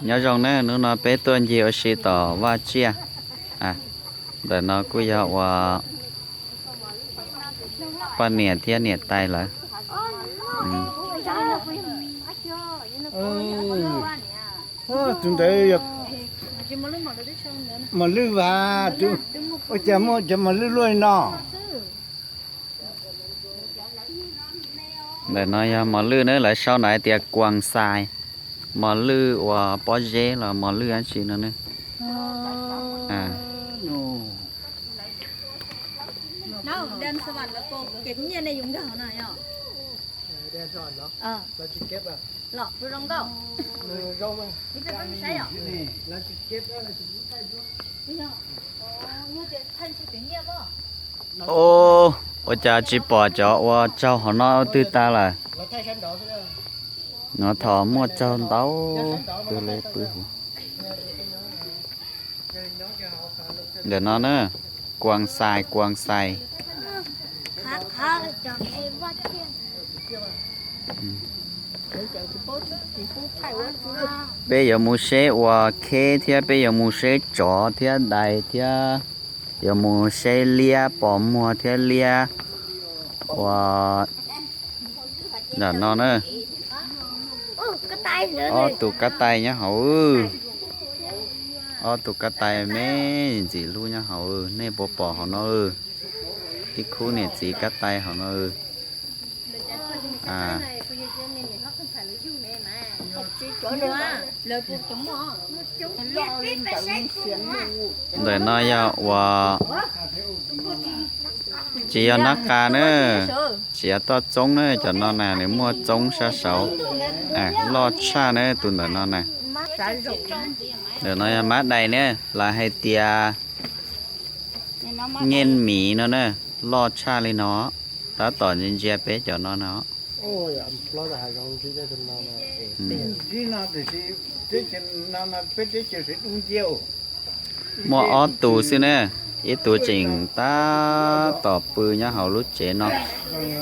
Nyob zoo na, hnub no peb tuaj ncig ua si tom vaj tsiaj. Ntawm no kuj yog ua poj niam thiab niam tais lawm. Tus ntawd mos lwj vas, ua cas muaj cov mos lwj luaj li no? Ntawm no yog mos lwj na, lawv sau na hais tias kuas xais, mos lwj uas pob zeb los mos lwj dab tsi no ne. Ua cas tsis pom cov uas tsaug hauv no twg tag lawm? No thaum muaj tsaug ntau twg li pw huv. Ntawm no na, kuas xais, kuas xais. Peb yuav mus seb ua kheb thiab peb yuav mus seb tsov thiab dais thiab yuav mus seb liab pos muag thiab liab ua ntawm no na. Ob tug kab tais nyob hauv. Ob tug kab tais me ntxim hlub nyob hauv, nej puas pom hauv no? Ib khub niam txiv kab tais hauv no. Ntawm no yog uas tsis yog nab qa na, tsis yog toj txoob na, cov no na nws muaj txoob sab saud, loj tshaj na tus ntawm no na. Ntawm no yog mab dais na, lawv hais tias nyej miv no na, loj tshaj li no, tab tom ntsia ntsia peb cov no no. Muaj ob tug xwb na, ib tug tseem tab tom pw nyob hauv lub tsev no,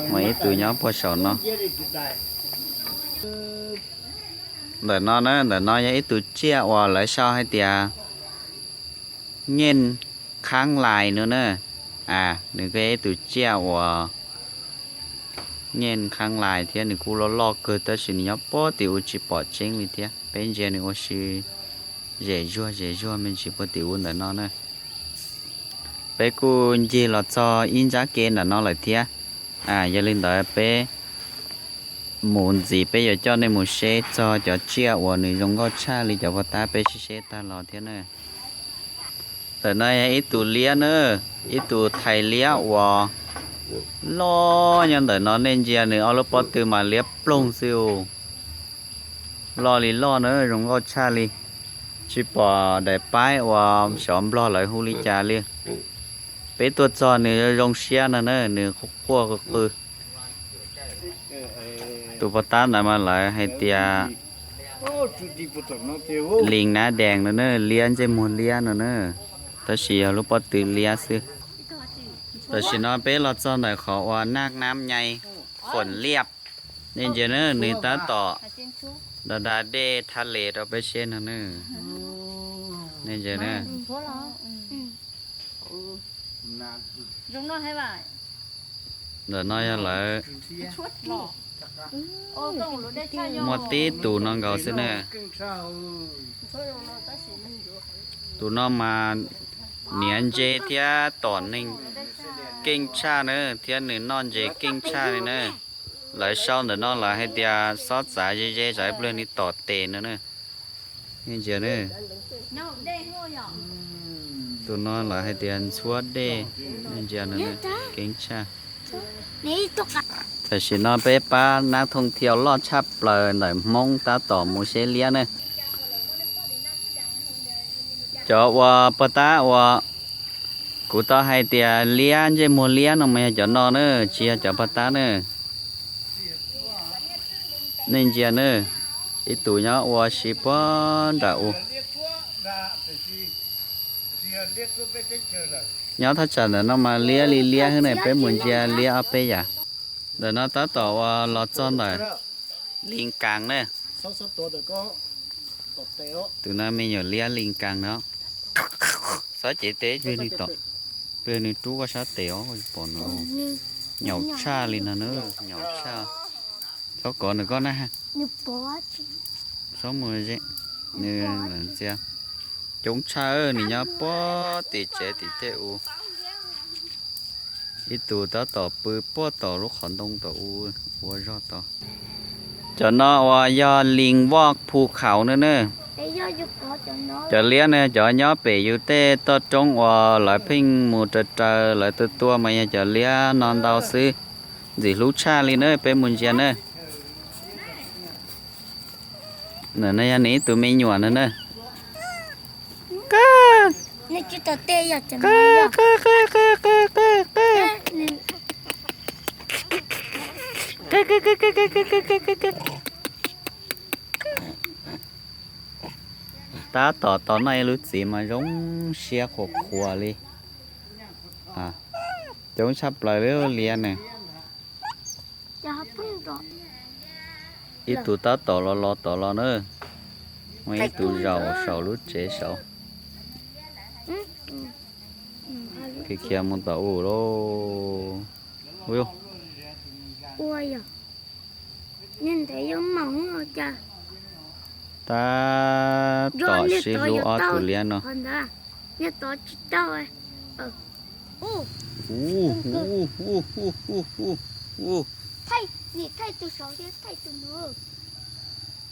mas ib tug nyob puag saum no. Ntawm no na, ntawm no yog ib tug tsiaj uas lawv sau hais tias nyej qhaab lais no na. Nws kuj yog ib tug tsiaj uas nyej qhaab lais thiab nws kuj loj loj kawg tab sis nws nyob puag tim u tsis pom tseeb li thiab. Peb ntsia nws ua si zem zuag zem zuag me ntsis puag tim u ntawm no na. Peb kuj ncig los txog ib ntsab kev ntawm no lawm thiab. Yog li ntawd peb mus ntxiv peb yuav coj nej mus seb txog cov tsiaj uas nws zoo nkauj tshaj li cov puag ta peb sib seb tag los thiab na. Ntawm no yog ib tug liab na, ib tug thais liab uas loj nyob ntawm no, nej ntsia nws ob lub pob tw mas liab ploog xwb. Loj li loj na, zoo nkauj tshaj li. Tsis pom daim paib uas xyov nplog lawv hu li cas li. Peb tuaj txog nws zoo siab no na, nws quaj qw qw. Tus puag ta ntawd mas lawv hais tias lis nab dees no na, liab ntsej muag liab no na, tab sis yog lub pob tw liab xwb. Tam sim no peb los txog ntawm qhov uas naj nab nyai khuam liaj. Nej ntsia na, nws tab tom da da dej thaj les rau peb seb no na. Nej ntsia na. Ntawm no yog lawv muaj tib tus no nkaus xwb na. Tus no mas niam ntse thiab tom neeg keej tshaj na, thiab nws noj ntses keej tshaj li na. Lawv sau ntawm no lawv hais tias xob txav ze ze tsam ib pliag nws tom tes no na. Nej ntsia na. Tus no lawv hais tias ntxhuab dej, nej ntsia no na, keej tshaj. Tam sim no peb pab nab thooj thiau loj tshaj plaws ntawm Hmoob tab tom mus seb liab na. Cov uas puag ta uas kuv tau hais tias liab ntsej muag liab no mas yog cov no na, tsis yog cov puag ta na. Nej ntsia na, ib tus nyob ua si puag nram u. Nyob thaj tsam ntawm no mas liab li liab xwb na, peb mus ntsia liab ob peb yam. Ntawm no tab tom uas los txog ntawm Lis Kaas na. Tus no me nyuam liab li kas no. Xob cev tes pw nws tom, pw nws rub koj sab tes os, pom no. Nyaum tshaj li no na, nyaum tshaj. Txhob kov nws koj na. Txhob mus ze, nws ntxias. Coob tshaj, nws nyob puag tim tsev tim tej u. Ib tug tab tom pw puag tom lub qhov ntoo tom u, ua zog tod. Cov no uas yog lis voj phu khaus na na. Cov liab ne cov nyob pem yus tej toj roob uas lawv pheej mus raws raws lawv tua tua mas yog cov liab no ntau xwb. Ntxim hlub tshaj li na, peb mus ntsia na. Ntawm no yog nws ib tug me nyuam no na. Tab tom tau noj ib lub txiv mas zoo siab qhuas qhuas li. Coob tshaj plaws li liab ne. Ib tug tab tom los los tom los na. Muaj ib tug zaum saum lub tsev saud. Khiav khiav mus tom u lauj. Tab tom sib hlub ob tug liab no.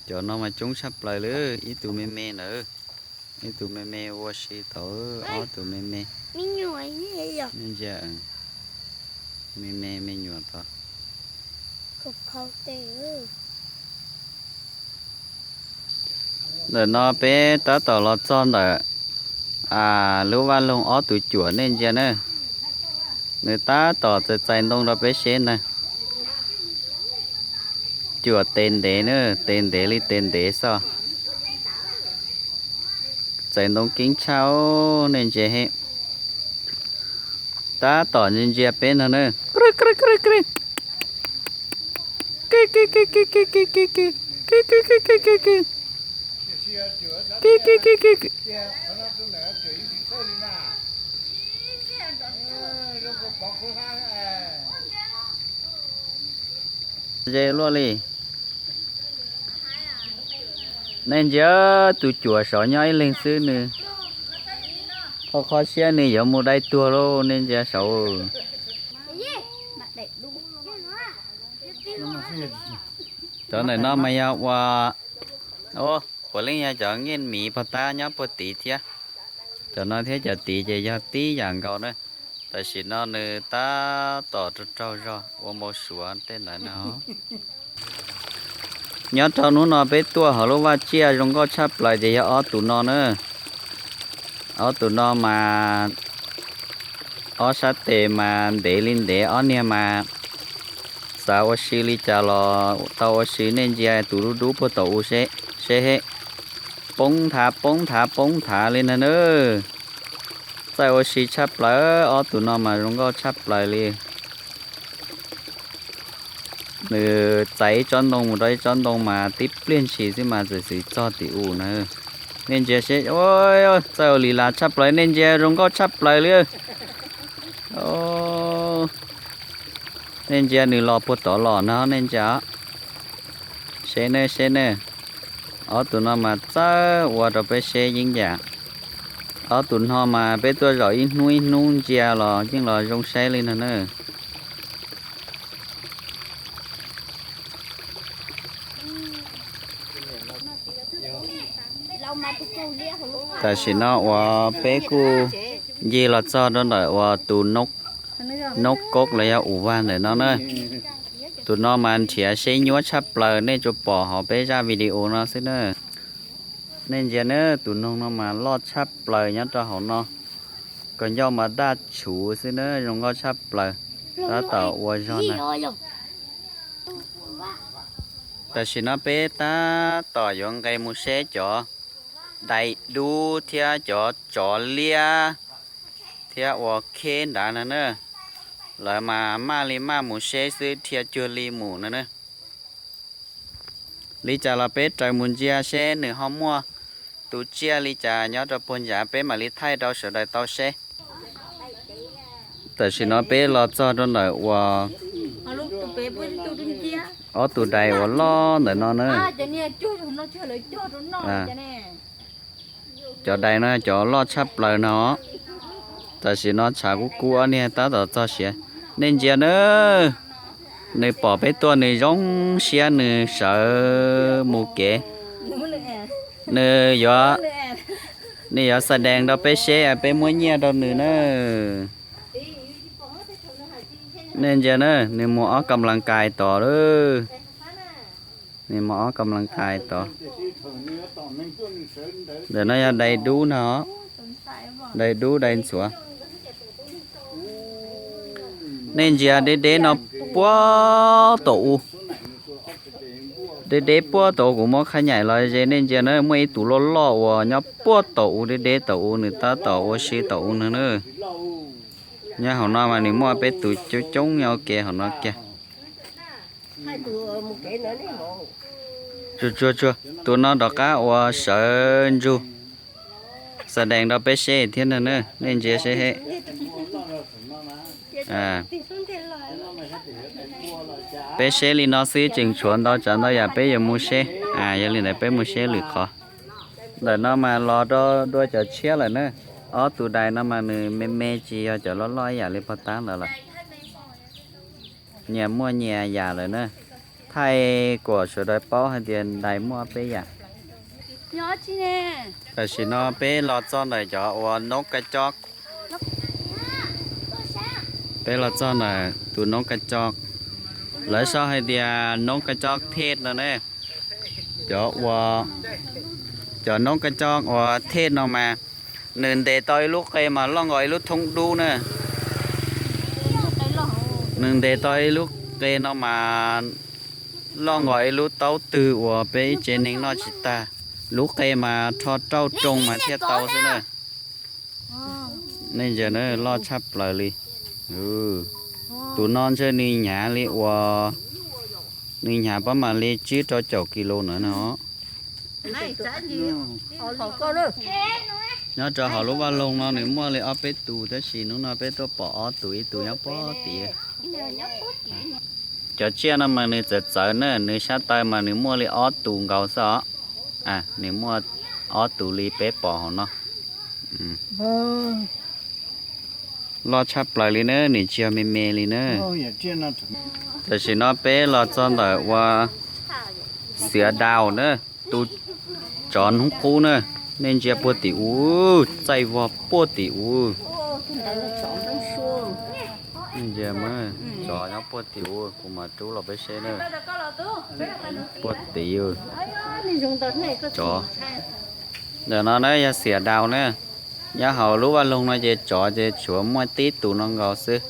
Cov no mas coob tshaj plaws li, ib tug me me ntawd, ib tug me me ua si tau, ob tug me me. Me nyuam, me me me nyuam tod. Ntawm no peb tab tom los txog ntawm lub vaj loog ob tug cuam nej ntsia na. Nws tab tom txais txais ntoo rau peb seb ntag. Cuam tes ntev na, tes ntev li tes ntev xwb. Txais ntoo keeb tshaj, nej ntsia he. Tab tom ntsia ntsia peb no na. Ze luaj li. Nej ntsia, tus cuam saud nyob ib leeg xwb nws, qhov qhov siab nws yuav mus dai tuag lauj, nej ntsia saud. Cov ntawm no mas yog ua, puav leej yog cov nkeej miv pog tab nyob puag tid thiab. Cov no thiab cov tid ces yog tib yam nkaus na. Tam sim no nws tab tom raug raug zog ua npau suav tej ntawd no. Nyob rau hnub no peb tuaj hauv lub vaj tsiaj zoo nkauj tshaj plaws ces yog ob tug no na. Ob tug no mas ob sab tes mas ntev li ntev, ob niag mas xav ua si li cas los tau ua si. Nej ntsia tus dub dub puag tom u seb, seb he, poob nthav poob nthav poob nthav li ntag na. Txaij ua si tshaj plaws, ob tug no mas zoo nkauj tshaj plaws li. Nws txais ib tsob ntoo mus rau ib tsob ntoo mas tib pliag ntshis xwb mas txawm xwm txog tim u na. Nej ntsia seb, txaij ua li las tshaj plaws, nej ntsia zoo nkauj tshaj plaws li. Nej ntsia nws los puag tod los no, nej ntsia. Seb ne, seb ne. Ob tug no mas txawj ua rau peb seb yeeb yam. Ob tug no mas peb tuaj zaum ib hnub ib hnub ntsia los yeej los zoo saib li no na. Tam sim no uas peb kuj ncig los txog rau ntawm uas tus noob kob los yog ub vag ntawm no na. Tus no mas nrhiav seb nyuaj tshaj plaws, nej tsuas pom hauv peb zaj video no xwb na. Nej ntsia na, tus noog no mas loj tshaj plaws nyob rau hauv no. Kos ncauj mas daj tshuv xwb na, zoo nkauj tshaj plaws. Tab tom ua zog na. Tam sim no peb tab tom yuav nqes mus seb cov dais dub thiab cov tsov liab thiab ua kheb nrad no na. Lawv mas maj li maj mus seb xwb, dhia cuag li mus no na. Li cas los peb raws mus ntsia seb nws ho muaj tu tsiaj li cas nyob rau puag ntshav peb mam li thaij rau sawv daws tau seb. Tam sim no peb los txog rau ntawm uas ob tug dais uas loj ntawm no na. Cov dais no cov loj tshaj plaws no. Tam sim no tshav kub kub ob niag tab tom txog siav. Nej ntsia na, nws pom peb tuaj nws zoo siab nws sawv mus kev. Nws yuav, nws yuav xa dees rau peb seb peb muab nyiaj rau nws na. Nej ntsia na, nws mus ob kam las kais tod lawm. Nws mus ob kam las kais tod. Ntawm no yog dais dub no, dais dub dais ntxhuav. Nej ntsia deb deb no puag tom u. Deb deb puag tom u kuv muab qhab nyaim los ze nej ntsia na, muaj ib tug loj loj uas nyob puag tom u deb deb tom u nws tab tom ua si tom u no na. Nyob hauv no mas nws muaj peb tus coob coob nyob ua ke hauv no kiag. Tsuag tsuag tsuag, tus no rov qab ua sawv ntsug xa dees rau peb seb thiab na, nej ntsia seb he. Peb seb li no xwb tseem tshuav ntau tsav ntau yam peb yuav mus seb. Yog li ntawd peb mus seb lwm qhov. Ntawm no mas los rau dua cov tshiab lawm na. Ob tus dais no mas nws me me tsis yog cov loj loj ib yam li pog tab ntawd lawm. Nyias muaj nyias yam lawm na. Thaij kom sawv daws paub hais tias dais muaj peb yam. Tam sim no peb los txog ntawm cov uas noob kab cob. Peb los txog ntawm tus noob kab cob, lawv sau hais tias noob kab cob thej no ne. Cov uas, cov noob kab cob uas thej no mas nws ntes tau ib lub qe mas loj nkaus ib lub thoob dub na. Nws ntes tau ib lub qe no mas loj nkaus ib lub taub twg uas peb ib tsev neeg noj tsis tag. Lub qe mas rho rauj roo mas thiaj tau xwb na. Nej ntsia na, loj tshaj plaws li. Tus no ntshe nws hnyav li uas, nws hnyav pab mam li tsib rau caum kis lus na no. Nyob rau hauv lub vaj loog no nws muaj li ob peb tus tab sis hnub no peb tuaj pom ob tus, ib tus nyob puag tid. Cov tsiaj no mas nws txawv txawv na, nws sab taw mas nws muaj li ob tus nkaus xwb os. Nws muaj ob tus li peb pom hauv no. Loj tshaj plaws li na, nws tsis yog me me li na. Tam sim no peb los txog ntawm ua xiav daus na, tus tsov hnub qub na. Nej ntsia puag tim u, txaij vog puag tim u. Tsov nyob puag tim u, kuv mam rub los peb seb na. Puag tim u. Tsov. Ntawm no na yog xiav daus na. Nyob hauv lub vaj loog no ces tsov ces tsuas muaj tib tus no nkaus xwb.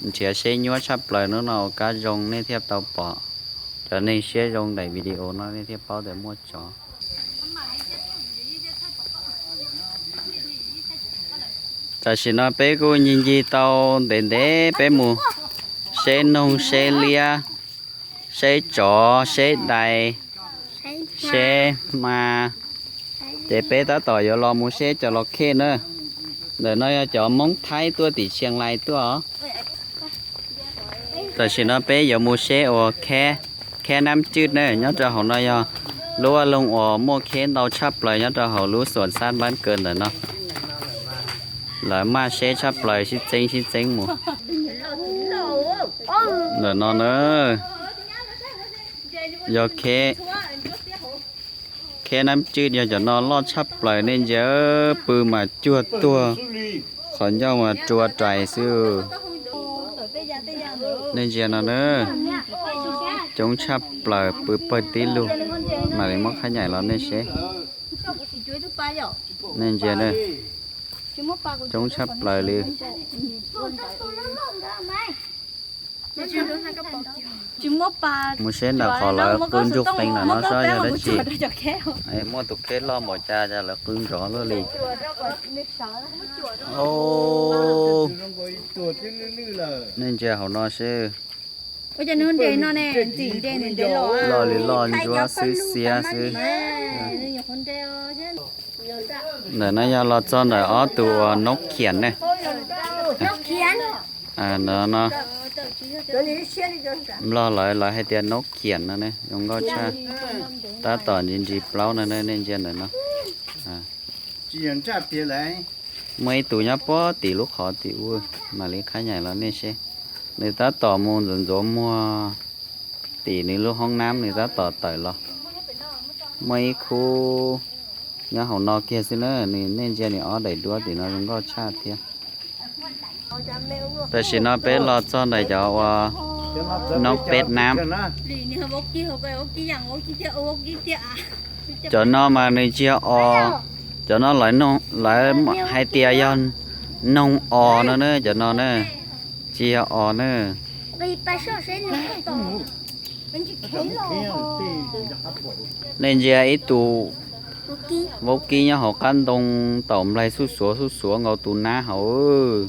Nrhiav seb nyuaj tshaj plaws, hnub no ua kab zoo nej thiaj tau pom. Cov neeg siab zoo daim video no nej thiaj paub tias muaj tsov. Tam sim no peb kuj ncig ncig tau ntev ntev, peb mus seb noog seb liab, seb tsov seb dais, seb hma, ces peb tab tom yuav los mus seb cov los khej na. Ntawm no yog cov Hmoob Thaib tuaj tim Tshias Lais tuaj os. Tam sim no peb yuav mus seb uas kheb, kheb Nab Cwj na, nyob rau hauv no yog lub vaj loog uas muaj kheb ntau tshaj plaws nyob rau hauv lub xuam xab npab kaw ntawm no. Lawv maj seb tshaj plaws, sib txeeb sib txeeb mus. Ntawm no na, yog kheb, kheb Nab Cwj yog cov no loj tshaj plaws, nej ntsia pw mas cuag tuag qhov ncauj mas rua rais xwb. Nej ntsia no na, coob tshaj plaws pw pawg tib lug, mam li muab qhab nyaim los nej seb. Nej ntsia na, coob tshaj plaws li. Mus seb ntawm qhov lawv qw ntsug qees ntawm no saib yog dab tsi. Muaj tus kheb loj npaum cas cas lawv qw nrov luaj li. Nej ntsia hauv no seb. Ua cas nws nres no ne, ntxim nres nws nres los. Los li los ntsuab xwb xiab xwb. Ntawm no yog los txog ntawm ob tug uas noob khiam ne. No, Nplog lawv lawv hais tias noob khiam no ne, zoo nkauj tshaj. Tab tom ntsis ntsis plaub no ne, nej ntsia ntawm no. Muaj ib tug nyob puag tim lub qhov tim ub, mam li qhab nyaim los nej seb. Nws tab tom mus ntxuav ntxuav muag tim nws lub hoob nab, nws tab tom tawm los. Muaj ib khub nyob hauv no kiag xwb na, nws, nej ntsia nws ob daim duab tim no zoo nkauj tshaj thiab. Tam sim no peb los txog ntawm cov uas noob peb nab. Cov no mas nws tsis yog os, cov no lawv hais tias yog noog os no na, cov no na, tsis yog os na. Nej ntsia ib tug vaub kib nyob hauv qab ntoo taum nplaig xuj xuav xuj xuav nkaus tus nab hauv.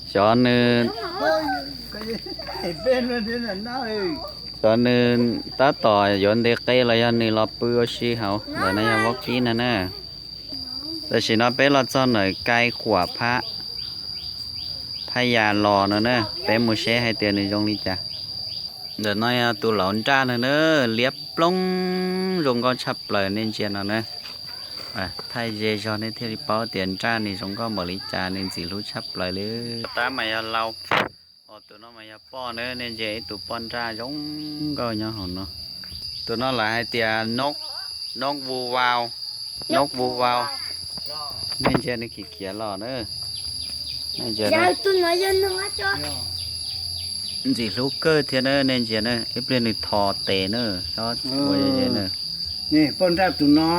Xyov nws, xyov nws tab tom yuav ntes qe los yog nws los pw ua si hauv. Ntawm no yog vaub kib no na. Tam sim no peb los txog ntawm kai khuam phab, phab yas los no na, peb mus seb hais tias nws zoo li cas. Ntawm no yog tus laus nraj no na, liab ploog zoo nkauj tshaj plaws nej ntsia no na. Thaij ze zog nej thiaj li paub tias nraj nws zoo nkauj npaum li cas, nws ntxim hlub tshaj plaws li. Tab mas yog lau, tus no mas yog poj na, nej ntsia ib ttus poj nraj zoo nkauj nyob hauv no. Tus no lawv hais tias noob vu vau, noob vu vau. Nej ntsia nws khiav khiav los na. Ntxim hlub kawg thiab na, nej ntsia na, ib pliag nws thos tes na, ua na. Poj nraj tus no,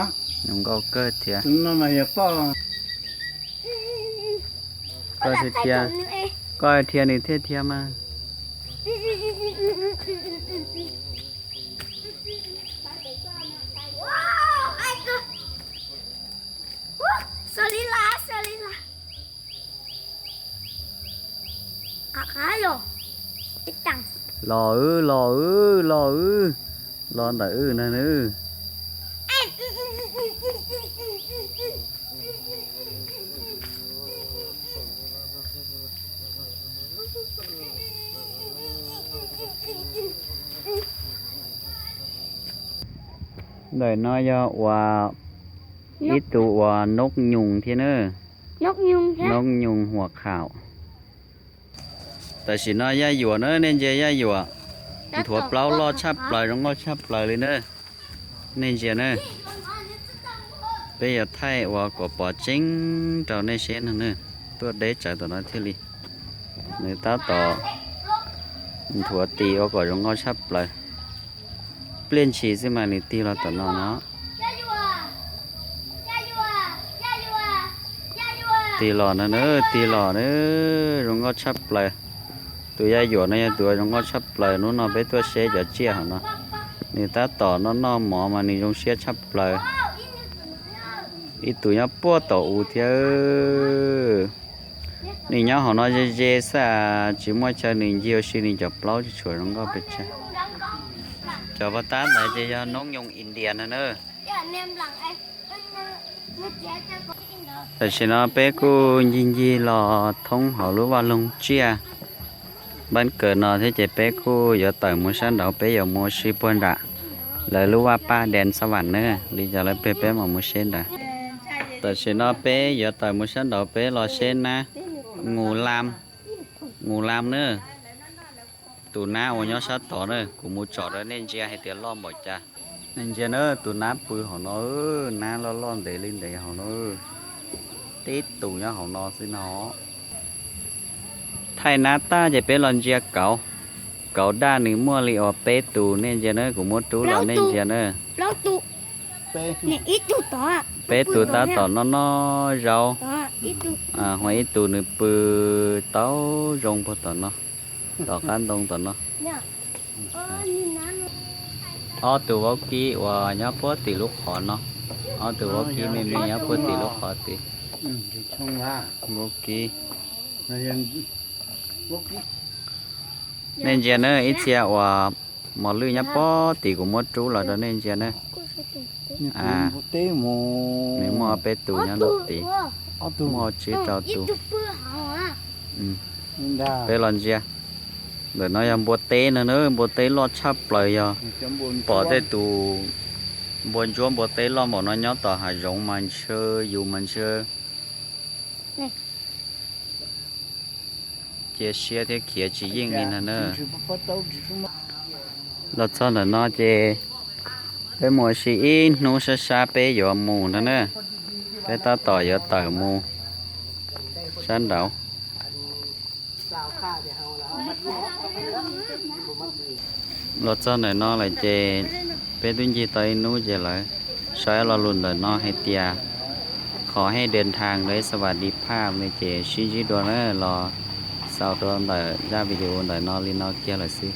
zoo nkauj kawg thiab. Koj dhia nws thiaj dhia mas. Los wb, los wb, los wb, los ntawm wb na. Ntawm no yog uas ib tug uas noob nyoos thiab na. Noob nyoos huam khaum. Tam sim no yaj yuam na, nej ntsia yaj yuam nthuav plaub loj tshaj plaws, zoo nkauj tshaj plaws li na. Nej ntsia na, peb yuav thaij ua kom pom tseeb rau nej seb no na. Tuaj deb tsawv tom no thiaj li. Nws tab tom nthuav tis ua kom zoo nkauj tshaj plaws. Pliaj ntshis xwb mas nws tig los tom no no. Tig los no na, tig los na, zoo nkauj tshaj plaws. Tus yaj yuam no yog tus zoo nkauj tshaj plaws, hnub no peb tuaj seb cov tsiaj hauv no. Nws tab tom noj noj mov mas nws zoo siab tshaj plaws. Ib tug nyob puag tom u thiab. Nws nyob hauv no ze ze xwb, tsis muaj chaw nws ncig ua si nws cov plaub tsis tshua zoo nkauj pes tsawg. Cov paj tab ntawd ces yog noob nyoos India no na. Tam sim no peb kuj ncig ncig los thoob hauv lub vaj loog tsiaj npab kaws no thiab ces peb kuj yuav tawm mus sab nraud, peb yuav mus ua si puag nram lawv lub vaj paj Dees Xab Vam na, li cas lawv peb mam mus seb ntawd. Tam sim no peb yuav tawm mus sab nraud peb los seb nab nus lam, nus lam na. Tus nab uas nyob sab tod na, kuv mus tsom rau nej ntsia hais tias loj npaum cas. Nej ntsia na, tus nab pw hauv no, nab loj loj ntev li ntev hauv no. Tib tus nyob hauv no xwb no. Thaij nab tag ces peb los ntsia kauv. Kauv daj nws muaj li uas peb tus, nej ntsia na, kuv muab rub los nej ntsia na. Peb tus tab tom noj noj zaub, ho ib tus nws pw tau zoo puag tom no, tom qab ntoo tom no. Ob tug vaub kib uas nyob puag tim lub qhov no, ob tug vaub kib me me nyob puag tim lub qhov tid. Npua kib. Nej ntsia na, ib txhia uas mos lwj nyob pob tim kuv muab rub los rau nej ntsia na. Nws muaj peb tus nyob ntawm tid, muaj tsib rau tus. Peb los ntsia. Ntawm no yog npua teb no na, npua teb loj tshaj plaws, yog pom tej tus npua ntsuab npua teb loj npaum no nyob tom hav zoov mas ntshe yus mas ntshe cia siab thiab khiav tsis yeej li ntag na. Los txog ntawm no ces peb mus ua si ib hnub sab sab peb yuav mus no na. Peb tab tom yuav tawm mus sab nraud. Los txog ntawm no lawm ces peb twb ncig tau ib hnub ces lawv sau lo lus ntawm no hais tias ขอให้เดินทางด้วยสวัสดิภาพ no ces sib ntsib dua na. Los xaus rau ntawm zaj video ntawm no li no kiag lawm xwb.